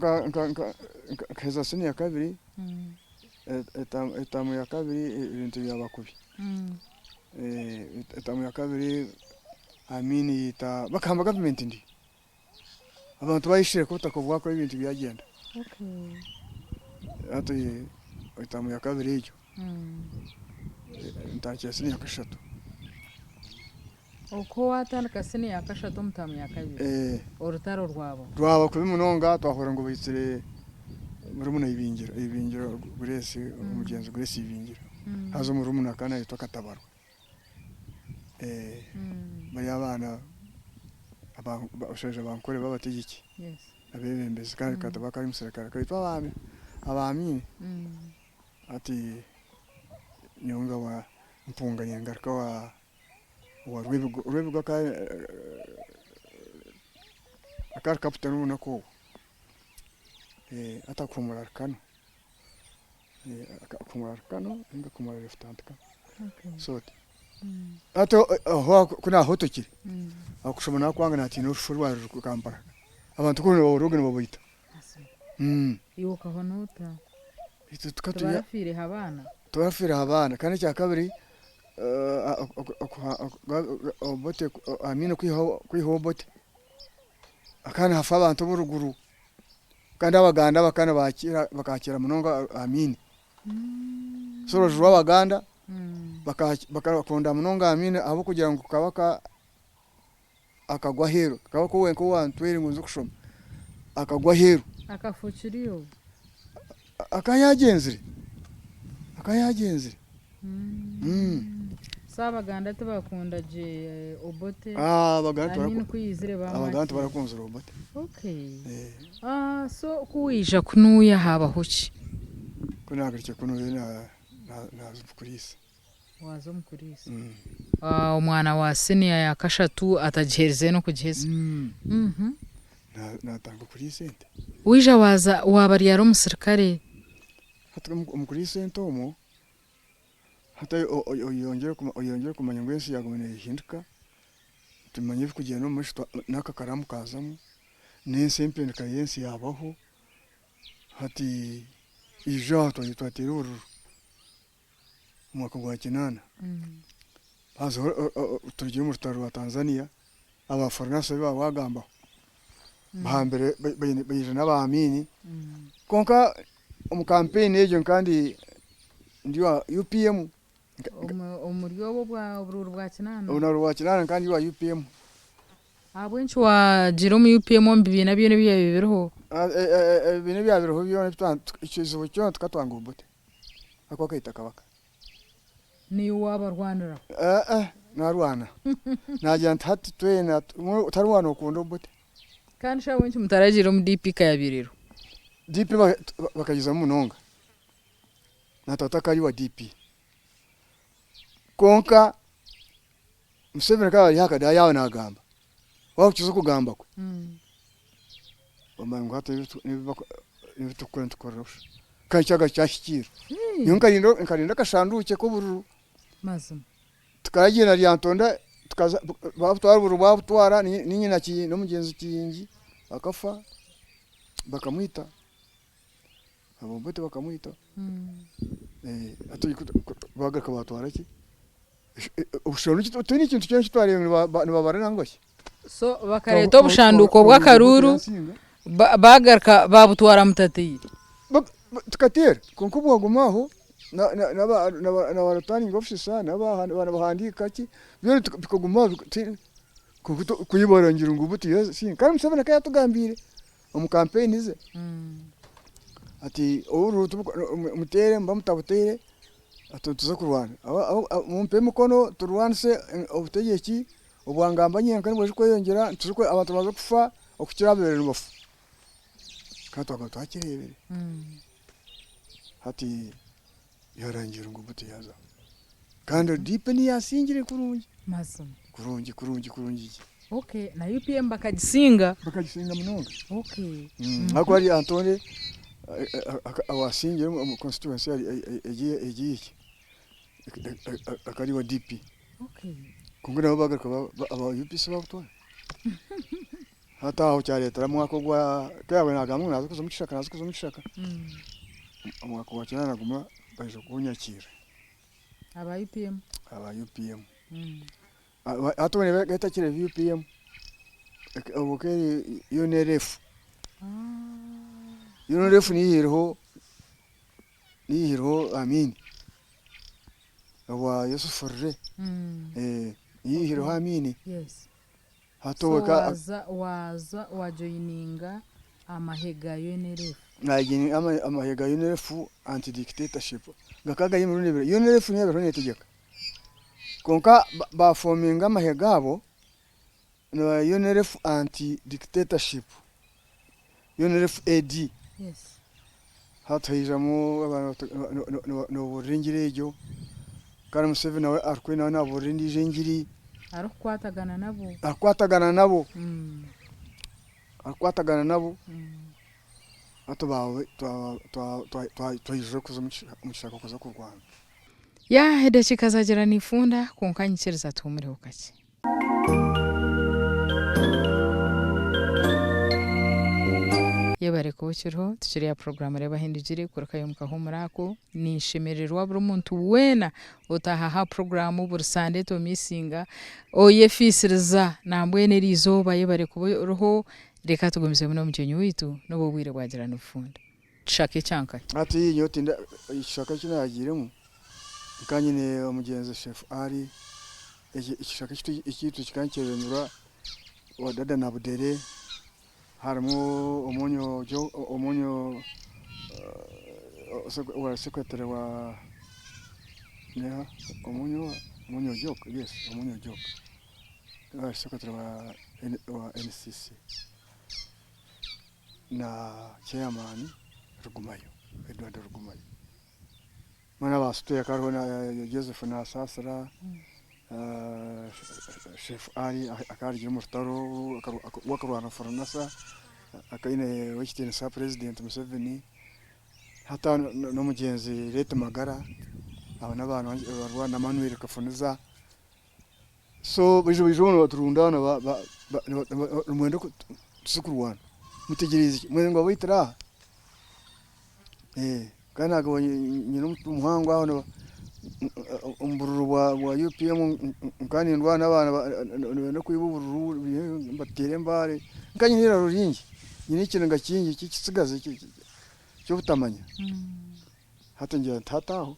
nkaheza siniya kabiri, etaamu ya kabiri ebintu byaba kubi. Etaamu ya kabiri Amin yaita bakahamba gavumenti ndi. Abantu bayishire ku obutaka bwakora ebintu byagyenda. Hati etaamu ya kabiri egyo ntandikire siniya ya kashatu. Okwo watandika siniya ya kashatu omu taamu ya kabiri, orutaro rwabaho? Rwaba kubi munonga twahurira ngu baitsire murumuna Ibingiro, Ibingiro Grace, omugyenzi Grace Ibingiro. Haza omurumuna akaba nayetwa Katabarwa. Bari abaana abashaija ba Nkore b'abategyeki abeebembezi kandi Katabarwa akaba ari omusirikare akaitwa abaami Abaamini. Hati nyowe ngaba mpunga ningaruka owa owa Rwebigo, Rwebigo akaba akaba ari kaputeni obunaku obwo hati akuhumura ari kano, akuhumura ari kano ninga akuhumura lefutanti kano so oti. Hati aho ku naahotokire, okushoma naakwanga naatiina orufu orwabaire ruri Kampala, abantu ku nibabaroga nibabaita. Iwe okahona ota? Itwe tukaba turi Tibarafiireho abaana? Tibarafiireho abaana kandi ekya kabiri Obote Amini kwihaho Obote hakaba nihafa abantu b'oruguru kandi Abaganda bakaba nibakira bakakira munonga Amini. So orubaju rw'Abaganda bakakunda munonga Amini ahabw'okugira ngu Kabaka akagwa aheeru Kabaka wenka owantwire ngu nze kushoma akagwa aheeru. Akafuukira iwe? Akaba yagyenzire, akaba yagyenzire. So Abaganda tibakunda gye Obote? Abaganda Amini ku yaizire Abaganda bamwakira? tibarakunzire Obote. Okay. So ku waija kunuuya haabaho ki? Ku naagarukire kunuuya naaza omu kuriisa. Waaza omu kuriisa. Omwana wa siniya ya kashatu atagiherize n'okugiheza. Naatandika kuriisa ente. Waija waaza waaba ryari omusirikare? Hati omu kuriisa ente omwo, hati oyongyere kumanya ngu ensi yaaguma neehinduka, tumanye ebirikugyenda omu maisho n'aka karaamu kaazamu, n'ensi empinduka y'ensi yaabaho, hati ijo aha twateera obururu. Omwaka gwa kinaana hazaho turugire omu rutaro rwa Tanzania aba foreigners abu wagambaho bahambire baija n'aba Amini kwonka omu campaign egyo nkaba ndi owa UPM. Omuri obwo oburuuru bwa kinaana? Oburuuru bwa kinaana nkaba ndi owa UPM. Ahabw'enki waagiire omu UPM omu bibiina byona ebyabaire biriho? Ebibiina ebyabaire biriho byona ekizibu kyona tukatwanga Obote. Aku akaita kabaka. Naiwe waabarwaniraho? Eeh naarwana. Naagira nti hati twena tihariho waaba nookunda Obote. Kandi shi ahabw'enki mutaragiire omu DP ka yaabaire eriho? DP bakagizamu munonga. Na tata akaba ari owa DP. Kwonka Museveni ku ari aha kadaara yaaba naagamba, waahurikiza okugamba kwe, omanya ngu hati ebi turikukora nitubikorera busha. Kandi kyagaruka kyahikiirira. Nyowe nkarinda akashanduukye k'obururu. Mazima. Tukagyenda Lyantonde tukaza baabutwara obururu baabutwara niinye n'omugyenzi Kiyingi akafa bakamwita. Obote bakamwita. Hati baagaruka baatwara ki? Tihaine ekintu kyona eki twareeba nibabara nangwa shi. So bakareeta obushanduuko bw'akaruuru baagaruka baabutwara mutateire? Tukateera kwonka bwaguma aho na ba returning officer n'abahandiika ki byona bikaguma aho kwonka kuyibarangira ngu buti yasinga kandi Museveni akaba yaatugambiire. Omu kampeyini ze ati obururu muteere muba mutabuteire ati nituza kurwana mumpe emikono turwanise obutegyeki obwangamba nyenka nibwija kweyongyera abantu nibaza kufa okukira ababaire nibafa. Kandi twakaba twakireebire. Hati yarangiire ngu Obote yaazaho. Kandi DP niyo yaasingire kurungi. Mazima. Kurungi kurungi kurungi gye. Okay, na UPM bakagisinga. Bakagisinga munonga. Okay. Ahakuba hari Anthony owasingire omu constituency egi akaba ari owa DP. Okay. Kwonka nabo bagaruka aba UPC babutwara. Hati aho kyareetera omwaka ogwa ku yaabaire naagamba ngu naaza kuza omu kishaka naaza kuza omu kishaka, omwaka gwa kyenda na gumwe baija kuunyakiira. Aba UPM? Aba UPM. Hati obwo neeba etakiri UPM, obwo ekaba eri UNLF. UNLF niyo eihaireho niyo eihaireho Amin obwa Yusuf Rule, niyo eihaireho Amin. Yes. Hati So obwo eka waaza waaza wajoyininga amahe ga UNLF. Najoyininga amahe ga UNLF anti dictatorship gakaba gari emirundi ebiri. UNLF niyo yaabaire eriho neetegyeka kwonka baafominga amahe gaabo ni UNLF anti dictatorship, UNLF AD. Yes. Hati haijamu abantu nibabuurira engiri egyo kandi Museveni nawe arikwe nawe nabuurira endiijo engiri. Arikukwatagana nabo. Arikukwatagana nabo. Arikukwatagana nabo. Hati twaija kuza omu kishaka kuza kurwana. Yaah edakiika zaagira niifunda kwonka nyikiriza tuhumureho kakye. Yebare kuba okiriho tukiri aha puroguraamu Reeba Ahindugire kurukayo omu kahuumuro ako. Ninshemererwa buri muntu weena otaaha aha puroguraamu buri sande tomisinga oyefiisiriza nambwenu eri izooba yebare kuba oriho reka tugumizemu n'omugyenyi waitu n'obu obwire bwagira nibufunda. Kishaka ekyankahi? Hati nyowe tinda ekishaka eki naagiiremu nkaba nyine omugyenzi Shefu Ali, ekishaka ekyaitu kikaba nikyebemberwa Wadada na Budere, harimu Omonyo Omonyo owa secretary wa neha Omonyo Omonyo Ojok yes Omonyo Ojok niwe secretary wa NCC. Na chairman Rugumayo, Edward Rugumayo. Mbwenu aba Sitweya hakaba hariho na Joseph Nasasira, Shefu Ali akaba arugire omu rutaro we akarwana na Furanasa, akaba aine ow'ekitiinisa Purezidenti Museveni, hati n'omugyenzi Late Magara, abo n'abaana barwana na Manuel Kafuniza. So baija baija obu nibaturundaana nimwenda tuze kurwana mutegyereize ki? Mwenda ngu babaitire aha? Kandi nagamba nyine omutwe muhango aho omu bururu bwa UPM nkaba nindwana n'abaana nibenda kwiba obururu mbateere embaare nkaba nyine eiraro ringi nyine ekiniga kingi ky'ekitsigazi ky'obutamanya hati ngira nti hati aho.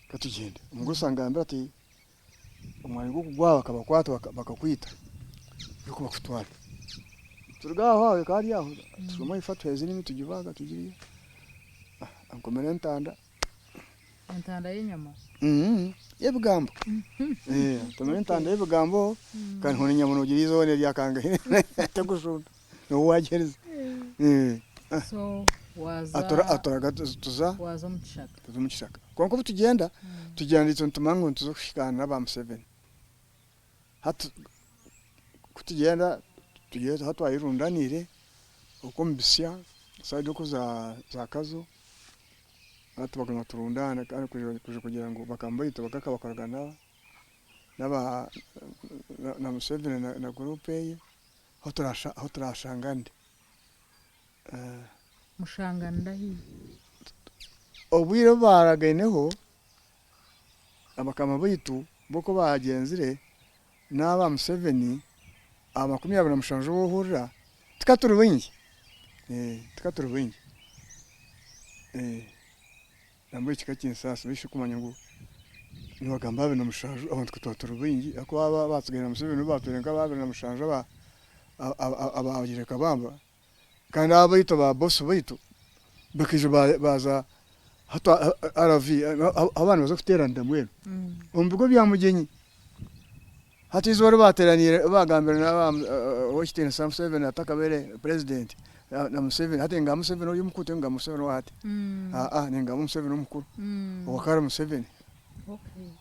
Katugyende. Omugurusi angambira ati, omwanya gw'okugwa bakabakwata bakakwita, nikwo bakutwara. Turuga aho aho ekaba ari aho, tushoma efa tuheza enimi tugibaaga tugirya, ankomera entanda. Entanda y'enyama? Y'ebigambo. Ankomera entanda y'ebigambo, kandi hoona enyama nogira eizooba nerya kangahi terikushunda. N'obu waagyerize. So waaza Aturaga tuza waaza omu kishaka. Tuza omu kishaka. Kwonka obu tugyenda, tugyenda itwe nitumanya ngu nituza kuhikaana n'aba Museveni. Hati ku tugyenda, tugyenda ahu twayerundaniire okwo omu bisya sayidi okwo za Kazo, hati baguma nibaturundaana kandi kwija kugira ngu bakama baitu bakaba bakoragana n'aba na Museveni na guruupu eye. Ahu turaashanganire. Mushanganira hi? Obwire obu baaragaineho, abakama baitu bo ku baagyenzire n'aba Museveni aha 27 obu ohurira, tukaba turi baingi, tukaba turi baingi. Nambwenu kikaba kinsaasa beitu kumanya ngu nibagamba 27 abantu ku twaba turi baingi ahakuba abo abatsigaire na Museveni bo baatwire nk'aba 27 Abagiire Kabamba kandi abaitu ba boss baitu bakaija baaza RV ahu baaba nibaza kuteeranira mbwenu omu bigo bya Mugyenyi. Hati eizooba ri baateeraniire baagambira n'owekitiinisa Museveni atakabaire purezidenti na Museveni hati ningamba Museveni ori omukuru tingamba Museveni owa hati ningamba Museveni omukuru owakare Museveni.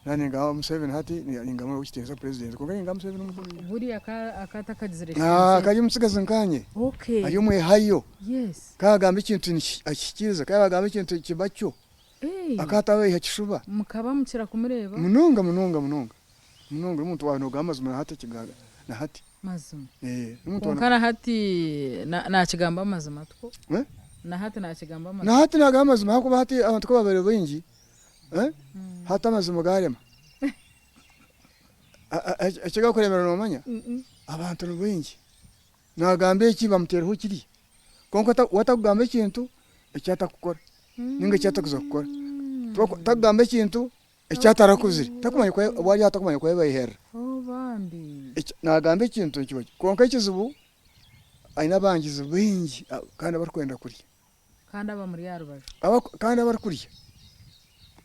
Naaba ningamba Museveni hati ningamba owekitiinisa purezidenti kwonka ningamba Museveni omukuru. Buriya akaba atakagizire kitiinisa Akaba ari omutsigazi nkanye ari omwehayo ku agamba ekintu akihikiiriza ku agamba ekintu kiba kyo akaba atabeiha kishuba. Mukaba mukira kumureeba? Munonga munonga munonga munonga omuntu waaba nogamba amazima na hati ekigaaga na hati. Mazima. Kwonka na hati nakigamba amazima tikwo? Na hati nakigamba amazima? Na hati nagamba amazima ahakuba hati abantu ku babaire baingi Hati amazima gaarema. Eki gakuremera noomanya? Abantu ni baingi. Naagamba eki bamuteereho kiri. Kwonka we atakugamba ekintu eki atakukora nainga eki atakuza kukora. Takugamba ekintu eki atarakozire. Takumanya ku obu ari aho takumanya ku yabeherera. Naagamba ekintu nikiba ki. Kwonka ekizibu aine abangizi baingi kandi abarikwenda kurya. Kandi abamuri aha rubaju. Kandi abarikurya.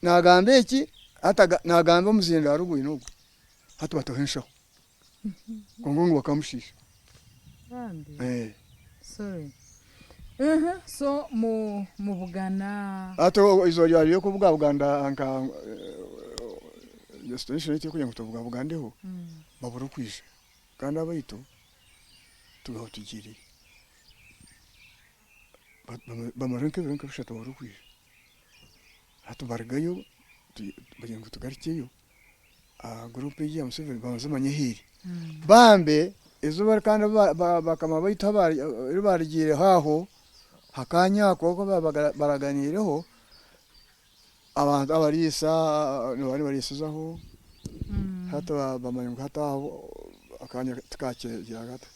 Naagamba eki, hati naagamba omuzindaaro gwine ogu, hati bataho enshaho. Kwonka ngu bakamushiisha. Bambi. Sorry. So mubugana. Hati eizooba ryaba ry'okubugabugana nka destination ei turikugira ngu tubugabuganeho, babure okwija. Kandi abaitu tubaho tugiireyo. Bamara nk'ebiro nka bishatu barikwija. Hati barugayo bagira ngu tugarukyeyo, guruupu egi eya Museveni babanze bamanye ahu eri. Bambe eizooba kandi bakama baitu ahu baarugiireho aho, akaanya ako aku baraganiireho, abantu abariisa nibaba nibariisizaho, hati bamanya ngu hati aho akanya tikakyegera gata.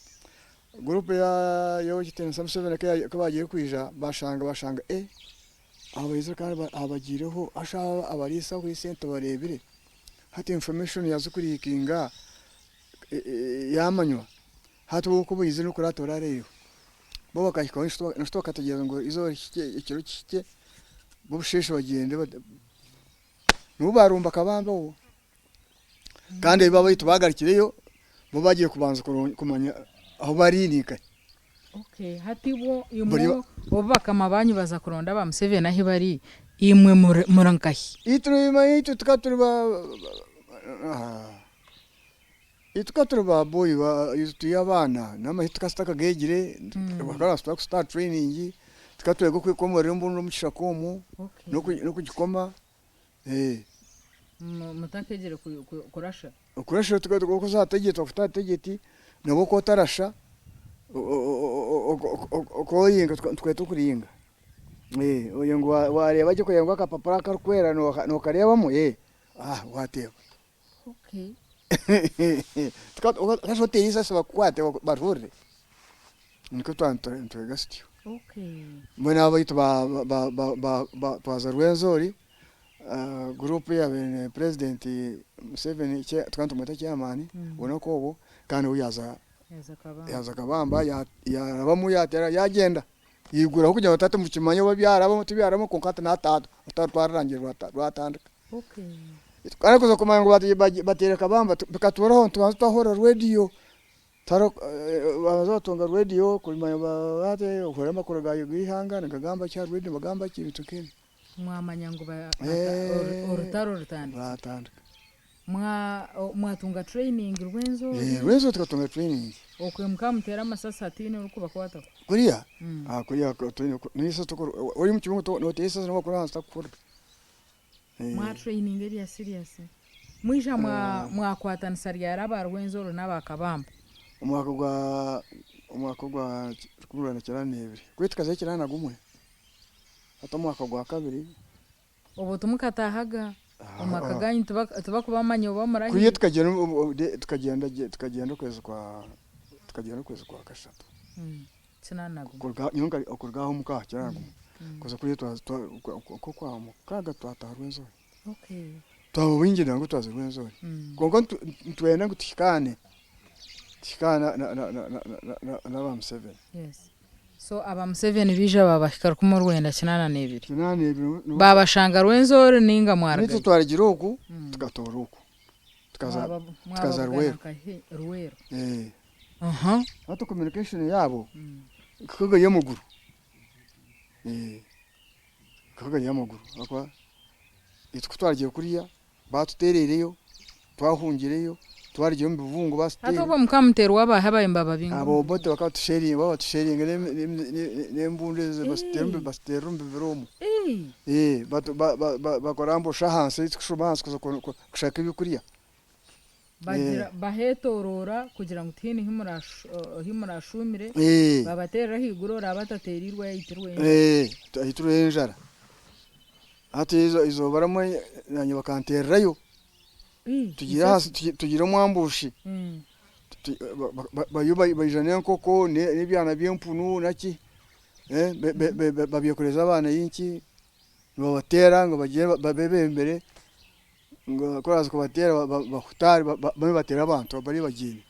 Guruupu y'owekitiinisa Museveni ku baagiire kwija bashanga bashanga eh abaizire kandi abagiireho ashaaha abariisa kuriisa ente bareebire hati information yaaza kuriikinga yaamanywa hati bo ku baizire n'okuraata oraareeba bo bakahikaho naitwe bakategyereza ngu eizooba rihikye ekiro kihikye bo busheeshe bagyende nibo baarumba kabambe obwo. Kandi ebi abaitu baagarukireyo, bo bagiire kubanza kumanya ahu bari ninkahi. Okay, hati bwo imwe obu bakama banyu baza kuronda aba Museveni ahi bari, imwe muri nkahi? Itwe itwe tukaba turi ba itwe tukaba turi ba boyi turi abaana n'amahe tukaba tutakageegire, bakaba nibatuha training, tukaba twega okwekomorera embundu omu kishaka omu, n'okugikoma. Mutakegyire kurasha? Okurasha okuza aha tegyeti bakuta aha tegyeti nabwo ku otarasha okoyinga nitukweta okuringa ngu wareeba gye kureeba ngu akapapura akarikwera nokareebamu wateeba. Okashusha oteire eisasi bakukwate baruhurire. Nikwo twaba nitwega tutyo. Mbwenu abaitu twaza Rwenzori, guruupu eyabaire purezidenti Museveni tukaba nitumweta chairman obunaku obwo, kandi we yaaza Kabamba yaarabamu yaateera yaagyenda. Yaiguraho kugira ngu hati mukimanye oba byarabamu tibyarabamu kwonka hati naataaha orutaro twarurangire rwatandika. Kandi kuza kumanya ngu bateire Kabamba bikatuuraho nitubanza twahurira rwediyo. Babanza batunga rwediyo kumanya ohurira amakuru g'eihanga nigagamba ki aha rwediyo nibagamba ki ebintu nk'ebyo. Mwamanya ngu orutaro rutandikire. Rwatandika. Mwatunga training Rwenzori? Rwenzori tukatunga training. Okwe mukaba muteera amasasi hataine orikubakwataho? Kuriya? Kuriya ori omu kibungo noteera eisasi nobu wakuba ori ahansi takuhurira. Mwa traininga ebya serious. Mwija mwakwatanisa ryari aba Rwenzori n'aba Kabamba? Omwaka gwa omwaka gwa rukumi rwenda kyenda n'ebiri. Kuri tukazayo kyenda na gumwe, hati omwaka gwa kabiri. Obwo timukataahaga omu maka gaanyu tibakubamanya oba murahi? Kuriya tukagyenda tukagyenda tukagyenda okwezi kwa tukagyenda okwezi kwa kashatu. Kinaana na gumwe. Okuruga aha omuka aha kinaana na gumwe kuza kuriya nk'okwa mukaaga twataaha Rwenzori. Twaba baingi nangwa twaza Rwenzori. Kwonka nitwenda ngu tuhikaane. Tuhika n'aba Museveni. Yes. So aba Museveni baija babahika 1982. 82. Babashanga Rwenzori ninga Nitwe mwarugayo? Twarugire oku tukatoora oku. Tukaza tukaza Mwababugana Rweru. nkahi Rweru? Eh. Aha. Hati communication yaabo ekaga y'amaguru. Eh. Ekaga y'amaguru. Ahakuba itwe ku twarugire kuriya batutereireyo, twahungireyo, twarugire omu bibungo Hati basiteere. obwo mukamuteerwa abahi abahi nibababinga Aba omu Obote bakabatusharinga babatusharinga n'embundu ezo basiteerera omu bibira omwo. Ii. Eh, bakora ambusha ahansi tukushuuma ahansi kuza kushaka ebyokurya. Bagira bahetoroora kugira ngu tihaine ahi murashuumire babateerera ahaiguru oraaba atateereirwe yaitirwe enjara. Eh, aitirwe enjara. Hati eizooba rimwe nanye bakanteererayo. Ii, Tugiire ahansi isasi. tugiire omu ambushi. Bariyo baija n'enkoko n'ebyana by'empunu naki babyekoreza abaana inki nibabateera ngu bagyende babebembere ngu ku baraza kubateera bahutaare babe nibateera abantu bariyo bagyenda.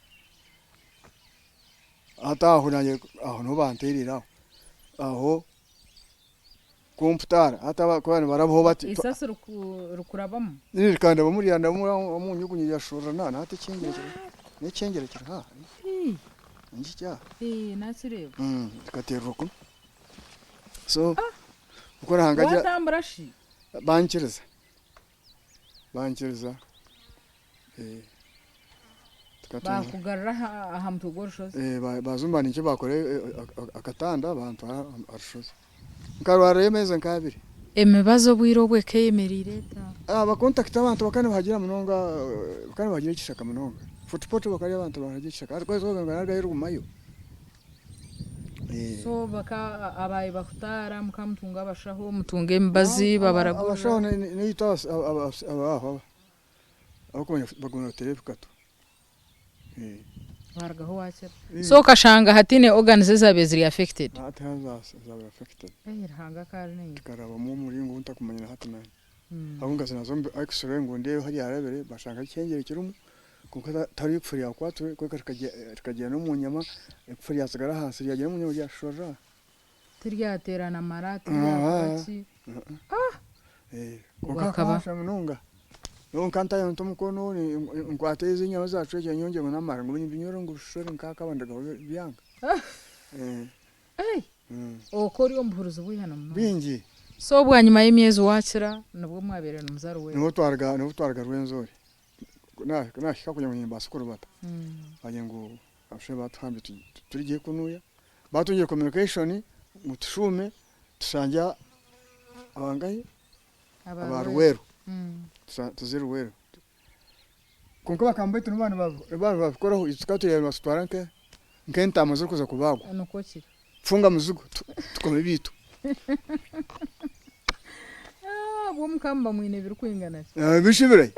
Hati aho nanye aho niho banteereire aho. Aho kumputaara hati abakuba nibarabaho bati Isasi rikurabamu? Rikandabamu ryandabamu omu nyugunyu ryashuurana na hati ekyengyere kiri n'ekyengyere kiri haaha. Ii. Nikyo aha. Ii, nakireeba. Kikateerwa okwo. So oku Ruhanga agira Watambura shi? Bankiriza. Bankiriza. Tukatunga. Bakugarura aha mutwe gw'orushozi? Eh, bazumba nikyo bakora akatanda bantwara aha rushozi. Nkarwarirayo ameezi nk'abiri. Emibazi obwire obwo eka eyemereire eta? Abakontakiti abantu bakaba nibahagira munonga, bakaba nibahagira ekishaka munonga. Fort Portal bakaba abantu nibahagira ekishaka. Hati kwezi nagayo rugumayo. So baka abaye bakutaara mukamutunga abashaho mutunga emibazi babaragurira? Abashaho niitwe abaho abakumanya baguma nibateera ebikato. Warugaho wakira. So okashanga hatiine organs ezaabaire ziri affected? Hati haza affected. Eh, Ruhanga akari naiwe. Tukarabamu omuringo ogu ntakumanya na hati nanye. Ahabw'okuba nkaza naza omu x-ray ngu ndeebe ahu ryarabire bashanga ekyengyere kirimu kwonka tihariho igufa ryakwatsire kureka rikagyenda omu nyama igufa ryatsigara ahansi ryagyenda omu nyama ryashorora. Tiryateerana mara tiryakora ki? Kwonka Wakaba hakahasha munonga. Nyowe nkantayo nta omukono nkwata ezi enyama zacwekire nyongyeremu n'amara ngu mbinyore ngu bishushe nkakaba ndagaho byanga. Ei! Okwo ori omu buhuruzi bwihana munonga. Bingi. So bwanyima y'emyezi wakira nibwo mwabaire nimuza Rweru? Niho twaruga Rwenzori. Nahika kugira ngu nimbaasa kurubata. Bagira ngu abashaija batuhambye turigye kunuya. Batungire communication ngu tushuume tushangye abangahi? Aba Rweru. Tuze Rweru. Kwonka bakamba baitu nibo nibabikoraho itwe tukaba turi nibatutwara nk'entaama zirikuza kubaagwa. Nikwo kiri. Funga muzigo tukome ebiitu. Obwo mukaba mwine ebirikwingana ki? Bishibire.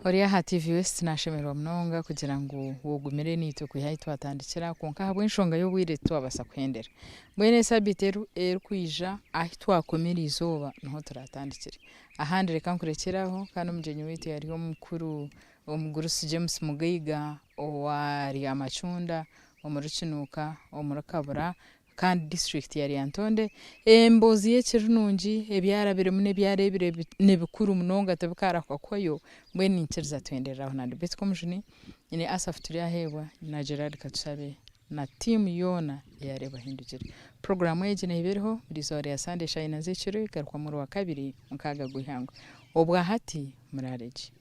Ori aha TV West, nashemererwa munonga kugira ngu wogumire niitwe kwiha ahi twatandikira, kwonka ahabw'enshonga y'obwire titwabaasa kuhendera. Mbwenu esabiiti erikwija ahi twakomire izooba niho turatandikire. Ahandi reka nkurekyeraho. Kandi omugyenyi waitu yari omukuru omugurusi James Mugaiga owa Ryamacunda omuri Kinuuka omuri Kabura kandi disiturikiti ya Lyantonde. Emboozi y'ekiri nungi, ebyarabiremu n'ebyareebire nibikuru munonga, tibikarahuka kuhwayo. Mbwenu ninkiriza tuhendereraho. Nandi Betsy Komujuni, nyine Asaph Turyaheebwa na Gerard Katushabe na tiimu yoona eyareeba hindukire. Puroguraamu egi neeba eriho buri izooba rya Sande eshaaha ina z'ekiro, egarukwamu Orwakabiri 6 gw'eihangwe. Obwa hati muraare gye.